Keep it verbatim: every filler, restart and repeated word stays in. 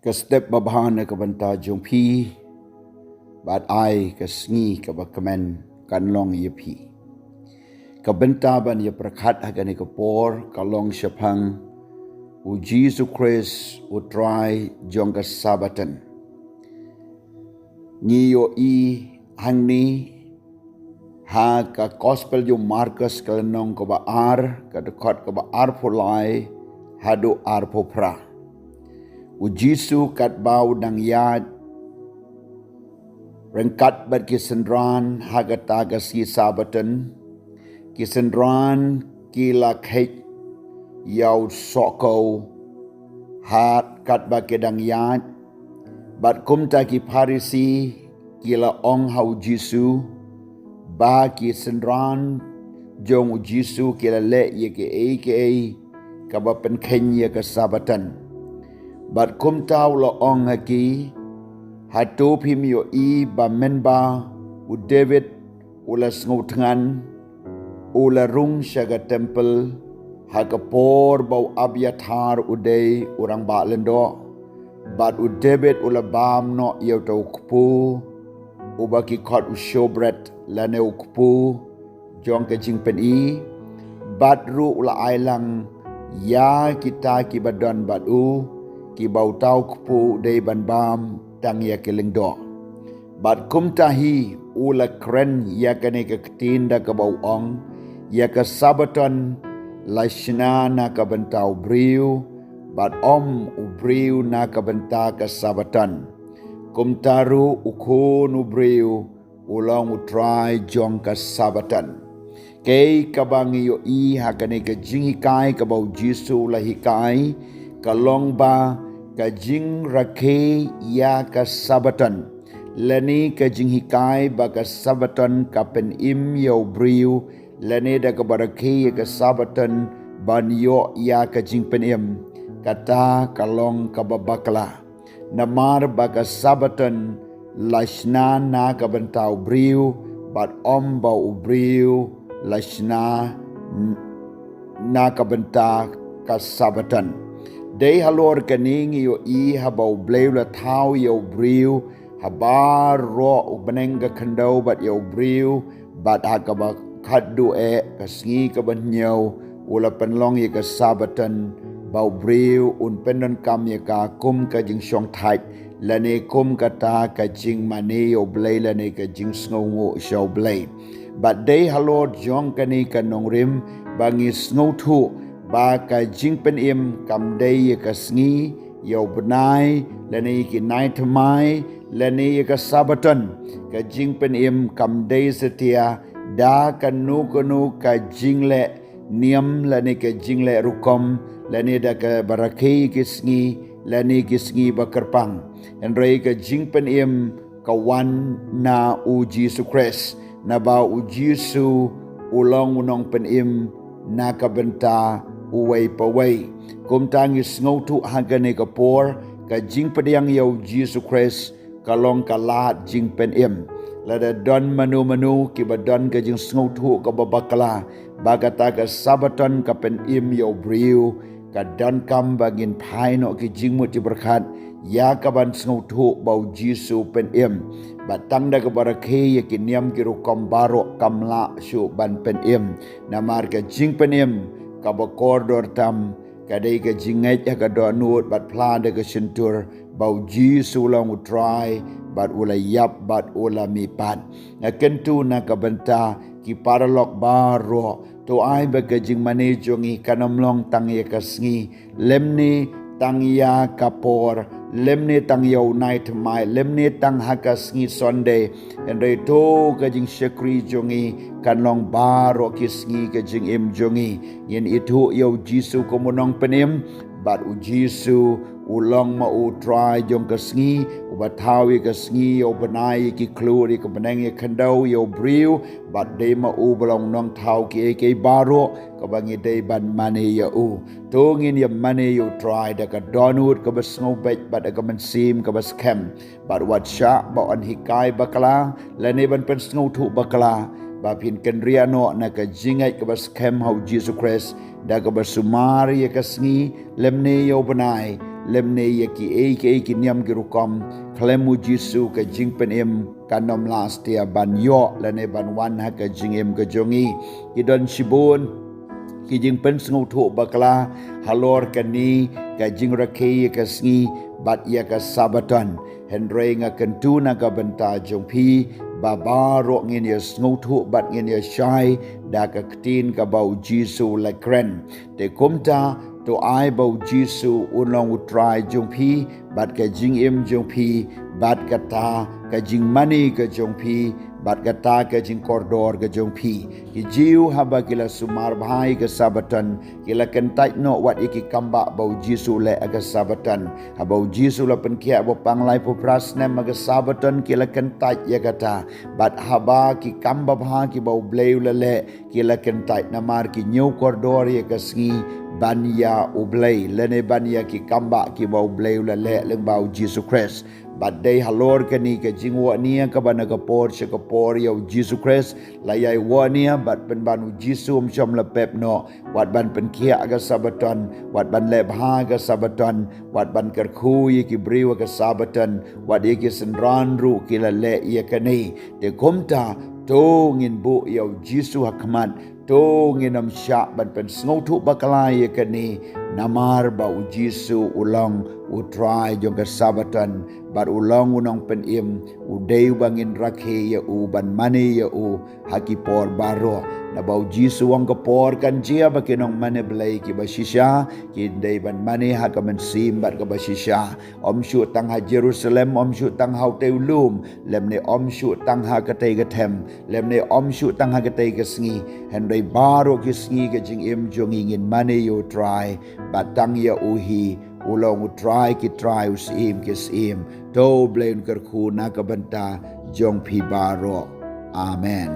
Ka step babha na ka bynta jong phi, bad ai ka sngi kaba kmen kan long ïa phi. Ka bynta ban ïa pyrkhat ha kane ka por ka long shaphang u Jisu Khrist u Trai jong ka Sabbaton. Ngi ïohi hangne ha ka Gospel jong u Markos ka lynnong kaba ar, ka dkhot kaba arphew lai haduh arphew phra. U Jisu katba u dang ïaid ryngkat bad ki synran ha kata ka sngi Sabbaton, ki synran ki la kheit ïa u sohkhew ha katba ki dang ïaid. Bad kumta ki Pharisi ki la ong ha u Jisu ba ki synran jong u Jisu ki la leh ïa kiei kiei kaba pynkheiñ ïa ka Sabbaton. Bad kumta u la ong ha ki, hato phim ïohi ba mynba u David u la sngewthngan, u la rung sha ka templ ha ka por ba u Abiathar u dei u rangbah lyngdoh, bad u David u la bam noh ïa uta u kpu uba ki khot u showbread lane u kpu jong ka jingpyni, bad ruh u la ai lang ïa kita kiba don bad u, kiba uta u kpu u dei ban bam tang ïa ki lyngdoh. Bad kumta hi u la kren ïa kane ka ktien da kaba u ong, ïa ka Sabbaton la shna na ka bynta u briew, bad ym u briew na ka bynta ka Sabbaton. Kumta ruh u Khun u briew u long u Trai jong ka Sabbaton. Kaei kaba ngi ïohi ha kane ka jinghikai kaba u Jisu u la hikai ka long ba ka jingrakhe ïa ka Sabbaton, lane ka jinghikai ba ka Sabbaton ka pynim ïa u briew, lane da kaba rakhe ïa ka Sabbaton ban ïoh ïa ka jingpynim, kata ka long kaba bakla. Namar ba ka Sabbaton la shna na ka bynta u briew, bad ym ba u briew la shna n-, na ka bynta ka Sabbaton. Dei halor kane ngi ïohi haba u Blei u la thaw ïa u briew ha baroh u bneng ka khyndew bad ïa u briew, bad ha kaba khatduh eh ka sngi kaba hynñiew u la pynlong ïa ka Sabbaton ba u briew un pyndonkam ïa ka kum ka jingshongthait, lane kum kata ka jingmane ïa u Blei lane ka jingsngewnguh sha u Blei. Bad dei halor jong kane ka nongrim ba ngi sngewthuh ba ka jingpynim kam dei ïa ka sngi, ïa u bnai, lane ïa ki nai thymmai, lane ïa ka Sabbaton. Ka jingpynim kam dei satia da kano kano ka jingleh niam lane ka jingleh rukom, lane da kaba rakhe ki sngi lane ki sngi ba kyrpang. Hynrei ka jingpynim ka wan na u Jisu Khrist, naba u Jisu u long u nongpynim na ka bynta uwei pa uwei. Kumta ngi sngewthuh ha kane ka por ka jingpdiang ïa u Jisu Khrist ka long ka lad jingpynim. Lada don mano mano kiba don ka jingsngewthuh kaba bakla ba kata ka Sabbaton ka pynim ïa u briew, ka donkam ba ngin phai noh ki jingmut jingpyrkhat ïa ka ban sngewthuh ba u Jisu u pynim. Bad tang da kaba rakhe ïa ki niam ki rukom baroh kam lah shuh ban pynim. Namar ka jingpynim kaba kordor tam ka dei ka jingngeit ha ka dohnud bad phla da ka shyntur ba u Jisu u long u Trai, bad u la ïap bad u la mihpat. Nga kyntu na ka bynta ki paralok baroh, to ai ba ka jingmane jong ngi kan ym long tang ïa ka sngi, lymne tang ïa ka por, lymne tang ïa u nai thymmai, lymne tang ha ka sngi Sunday. Hynrei to ka jingshakri jong ngi kan long baroh ki sngi ka jingim jong ngi. Ngin ithuh ïa u Jisu kum u nongpynim, bad u Jisu u long ma u Trai jong ka sngi, uba thaw ïa ka sngi, ïa u bnai, ïa ki khlur, ïa ka bneng, ïa ka khyndew, ïa u briew, bad dei ma u ba long nongthaw kiei kiei baroh kaba ngi dei ban mane ïa u. To ngin ïa mane ïa u Trai da ka dohnud kaba sngewbha bad da ka mynsiem kaba skhem. Bad wat shah ba yn hikai bakla lane ban pynsngewthuh bakla, ba phin kynriah noh na ka jingngeit kaba skhem ha u Jisu Khrist da kaba sumar ïa ka sngi lymne ïa u bnai, lymne ïa kiei kiei ki niam ki rukom, khlem U Jisu ka jingpynim kan ym lah satia ban ïoh lane ban wan ha ka jingim ka jong ngi. Ki don shibun ki jingpynsngewthuh bakla halor kane ka jingrakhe ïa ka sngi bad ïa ka Sabaton. Hynrei nga kyntu na ka bynta jong phi ba baroh ngin ïa sngewthuh bad ngin ïa shai da ka ktien kaba U Jisu u la kren. Te kumta, to ai ba U Jisu un long U Trai jong phi bad ka jingim jong phi, bad kata ka jingmane ka jong phi, bad kata ka jingkordor ka jong phi. Ki Jiw haba ki la sumar bha ïa ka Sabaton, ki la kyntait noh wat ïa ki kam ba U Jisu u leh ha ka Sabaton. Haba U Jisu u la pynkhiah ba u pang laiphew phra snem ha ka Sabaton, ki la kyntait ïa kata. Bad haba ki kam babha kiba U Blei u la leh, ki la kyntait namar ki ñiew kordor ïa ka sngi ban ïa U Blei, lane ban ïa ki kam ba kiba U Blei u la leh lyngba U Jisu Khrist. Bad dei halor kane ka jingwahnia kaba na ka por sha ka por ïa U Jisu Khrist la ïai wahnia, bad pynban U Jisu um shym la pep noh wat ban pynkhiah ha ka Sabaton, wat ban leh bha ha ka Sabaton, wat ban kyrkhu ïa ki briew ha ka Sabaton, wat ïa ki synran ruh ki la leh ïa kane. Te kumta, to ngin buh ïa U Jisu ha khmat, to ngin ym shah ban pynsngewthuh bakla ïa kane, namar ba U Jisu u long U Trai jong ka Sabaton, bad u long U Nongpynim, u dei uba ngin rakhe ïa u, ban mane ïa u ha ki por baroh. Naba U Jisu u ong ka por kan jia ba ki nongmane Blei kiba shisha kin dei ban mane ha ka mynsiem bad kaba shisha. Ym shuh tang ha Jerusalem, ym shuh tang ha utei u lum, lymne ym shuh tang ha katei ka them, lymne ym shuh tang ha katei ka sngi. Hynrei baroh ki sngi ka jingim jong ngi ngin mane ïa U Trai, bad tang ïa u hi, u long U Trai ki trai, U Syiem ki syiem. To U Blei un kyrkhu na ka bynta jong phi baroh. Amen.